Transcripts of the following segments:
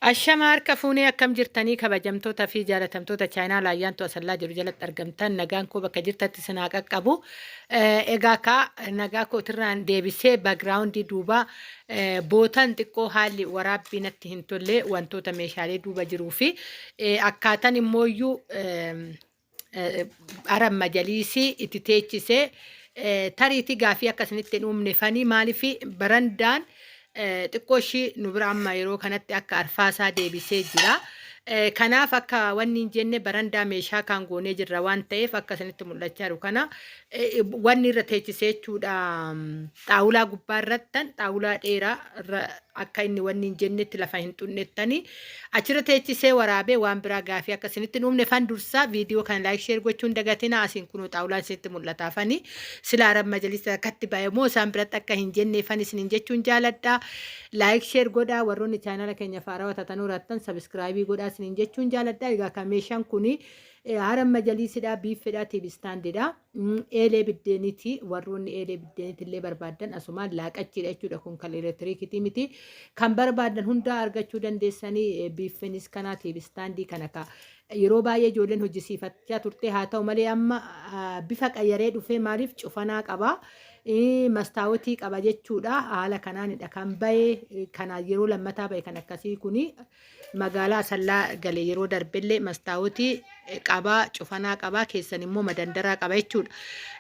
Ashama harka fuunee, akkam jirtanii, kabajamtoota fi jaalatamtoota chaayinaa laayyaantu asallaa jiru jalatti argamtan? Nagaan koo bakka jirtatti isin haa qaqqabu. Egaa kaa nagaa kootirraan deebisee background duuba bootan xiqqoo haalli waraabbii natti hin tolle, wantoota meeshaalee duuba jiruu fi akkaatan immooyyuu arab majaliisii itti teechisee tariitii gaafii akka isinitti hin uumne fanii. Maaliif barandaan xiqqoo ishii nu bira amma yeroo kanatti akka arfaasaa deebisee jira. Kanaaf akka wanni hin jenne barandaa meeshaa kaan goonee jirra waan ta'eef, akka isinitti mul'achaa jiru kana wanni irra teechisee jechuudha. Xaawulaa gubbaa irrattan xaawulaa dheeraa irra akka inni wanni hin jennetti lafa hin xunnettani achirra teechisee waraabee, waan biraa gaafii akka isinitti hin uumne fan dursaa viidiyoo kana like, share gochuun dagatina. Asiin kunoo xaawulaan isinitti mul'ata fani sila arab majalisa akkatti bahe moo isaan biratti akka hin jenne fan isiniin jechuun jaaladha. Like, share godhaa. Warroonni chaanala keenya faarawaa tatanuu rattan subscribe godhaa isiniin jechuun jaaladha. Egaa kan meeshaan kuni arab majaliisidha, biiffedha, TV standidha, eelee biddeeniiti. Warroonni eelee biddeeniiti illee barbaaddan asumaan laaqachiidha jechuudha. Kun kan elektiriikitii miti. Kan barbaaddan hundaa argachuu dandeessanii. Biiffenis kanaa, TV standii kana ka yeroo baay'ee ijoolleen hojjisiifachaa turte. Haa ta'u malee amma bifa qayyaree dhufee, maaliif cufanaa qaba, mastaawotii qaba jechuudha. Haala kanaanidha kan bahe. Kanaan yeroo lammataa bahe kan akkasii kuni magaalaa Asallaa gale. Yeroo darbellee mastaawotii qabaa, cufanaa qabaa, keessan immoo madandaraa qaba jechuudha.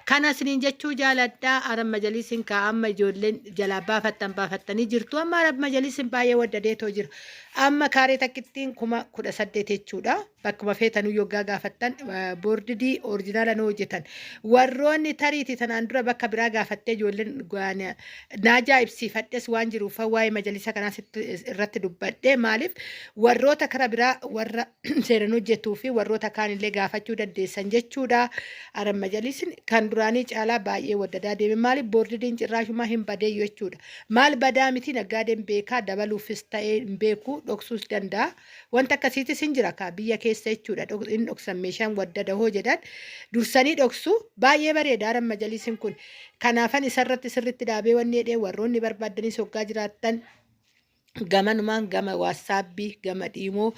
Kana isiniin jechuu jaaladha. Arab majaliisin kaa amma ijoolleen jalaa baafattan baafattanii jirtu. Amma arab majaliisin baay'ee waddadeetoo jira. Amma kaaree takkittiin 18,000 jechuudha. Bakkuma feetanuu yoggaa gaafattan boordidii original nu hojjetan. Warroonni tariiti tanaan dura bakka biraa gaafattee ijoolleen naa ajaa'ibsiifadhes waan jiruuf waa'ee majalisa kanaas irratti dubbadhe. Maaliif warroota kara biraa warra seeran hojjetuu fi warroota kaanillee gaafachuu dandeessan jechuudha. Arab majalisni kan duraanii caalaa baay'ee waddadaa deeme. Maaliif boordidiin cirraashumaa hin badeeyyu jechuudha. Maal badaa miti, naggaadeen beekaa dabaluufis ta'ee hin beeku, dhoksuus danda'a. Wanta akkasiitis hin jira kaa biyya keessa jechuudha. Hin dhoksan, meeshaan waddada hoo jedhan dursanii dhoksu. Baay'ee bareeda arab majalisin kun. Kanaafan isarratti sirritti dhaabee wanni jedhee, warroonni barbaaddanis hoggaa jiraattan gamanumaan gama WhatsAppii, gama dhiimoo,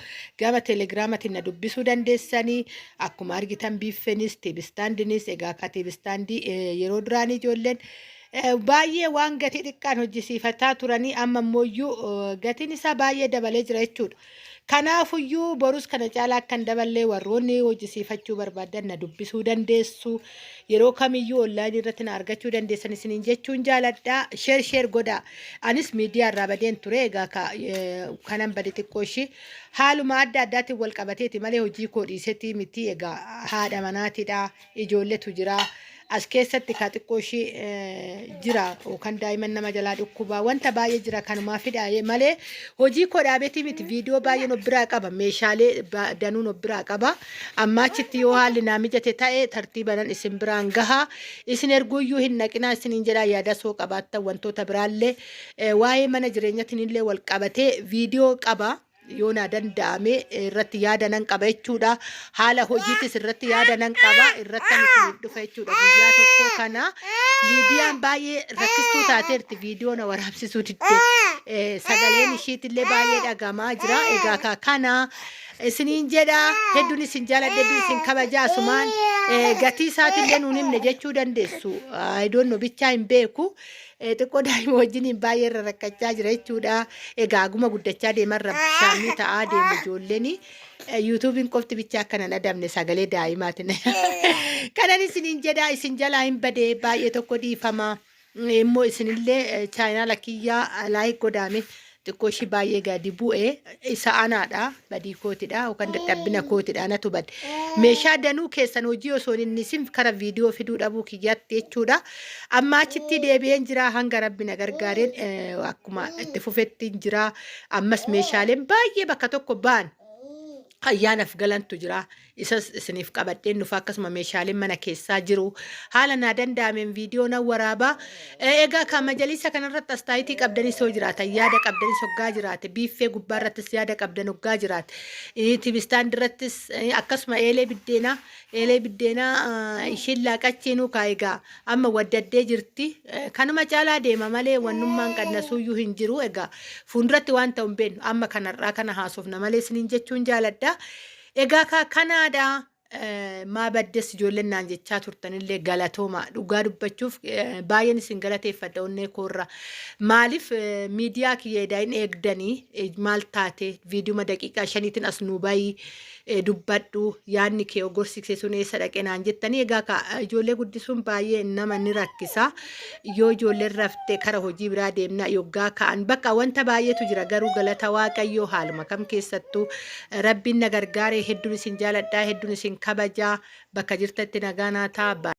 gama Telegiraamatiin na dubbisuu dandeessanii. Akkuma argitan biiffenis TV standinis, egaa akka TV standii yeroo duraanii ijoolleen baay'ee waan gatii xiqqaan hojjisiifataa turanii, amma immoo gatiin isaa baay'ee dabalee jira jechuudha. Kanaafuyyuu borus kana caalaa akka hin daballee warroonni hojjisiifachuu barbaadan na dubbisuu dandeessu. Yeroo kamiyyuu onlaayinii irratti na argachuu dandeessan isiniin jechuun jaaladha. Share share godhaa. Anis miidiyaa irraa badeen ture. Egaa kanan bade xiqqoo ishii haaluma adda addaatiin wal qabateeti malee hojii koo dhiisetii miti. Egaa haadha manaatidha. Ijoolletu jira. As keessatti kaa xiqqoo ishii jira yookaan daa'imman nama jalaa dhukkubaa wanta baay'ee jira, kanumaa fidha malee hojii koo dhaabetii miti. Viidiyoo baay'een of biraa qaba, meeshaalee danuun of biraa qaba. Amma achitti yoo haalli naa mijate ta'e tartiibanan isin biraan gaha. Isin erguuyyuu hin naqinaa isiniin jedhaa. Yaada soo qabaattan wantoota biraallee waa'ee mana jireenyatiin illee wal qabatee viidiyoo qaba. Yoo naa danda'ame irratti yaada nan qaba jechuudha. Haala hojiitis irratti yaada nan qaba. Irrattan isiniif dhufa jechuudha. Guyyaa tokko kana Liidiyaan baay'ee rakkistuu taateerti. Viidiyoo na waraabsisuu didde. Sagaleen ishiitillee baay'ee dhagamaa jira. Egaa kaa kana isiniin jedha. Hedduun isin jaaladha. Hedduun isin kabaja. Asumaan gatii isaatillee nuun himne jechuu dandeessu. I don't know, bichaa hin beeku. Xiqqoo daa'ima wajjiniin baay'ee irra rakkachaa jira jechuudha. Egaa aguma guddachaa deeman rabshaamii ta'aa deemu ijoolleen. YouTubeiin qofti bichaa akka nan adabne sagalee daa'imaatiin. Kanan isiniin jedhaa, isin jalaa hin badee, baay'ee tokko dhiifama. Immoo isinillee chaayinaala kiyyaa like godhaame. Xiqqoo ishii baay'ee gadi bu'e isa anaadha, badii kootidha yookaan dadhabbina kootidha, anatu bade. Meeshaa danuu keessan hojii osoo hin innisin kara viidiyoo fiduu dhabuu kiyyaatti jechuudha. Amma achitti deebi'een jira, hanga rabbi na gargaareen akkuma itti fufetti jira. Ammas meeshaaleen baay'ee bakka tokko ba'an. Ayyaanaaf galantu jira. Isas isiniif qabadheen dhufa. Akkasuma meeshaaleen mana keessaa jiru. Haala naa danda'ameen viidiyoo nan waraaba. Egaa kan majalisa kanarratti astaayitii qabdanis yoo jiraatan, yaada qabdanis hoggaa jiraate, biiffee gubbaa irrattis yaada qabdan hoggaa jiraate, tibistaand irrattis, akkasuma eelee biddeenaa, eelee biddeenaa ishiin laaqachiinuu kaa egaa amma waddaddee jirti. Kanuma caalaa deema malee wannummaan qannasuuyyuu hin jiru. Egaa fuulduratti waan ta'u hin beeknu. Amma kanarraa kana haasofna malee isiniin jechuun jaaladha. Egaa kaa kanaadha. Maa baddes ijoolleen naan jechaa turtanillee galatooma. Dhugaa dubbachuuf baay'een isin galateeffadha onnee koorra. Maaliif miidiyaa kiyya edaa hin eegdanii, maal taate, viidiyuma daqiiqaa shaniitiin as nuu bayii dubbadhu, yaadni kee gorsi kee sun eessa dhaqe naan jettanii. Egaa ka ijoollee guddisuun baay'ee nama ni rakkisa. Yoo ijoolleen rafte kara hojii biraa deemna, yoggaa ka'an bakka wanta baay'eetu jira. Garuu galata Waaqayyoo, haaluma kam keessattuu Rabbiin na gargaaree. Hedduun isin jaaladhaa, hedduun isin kabajaa. Bakka jirtatti nagaa naa ta'a.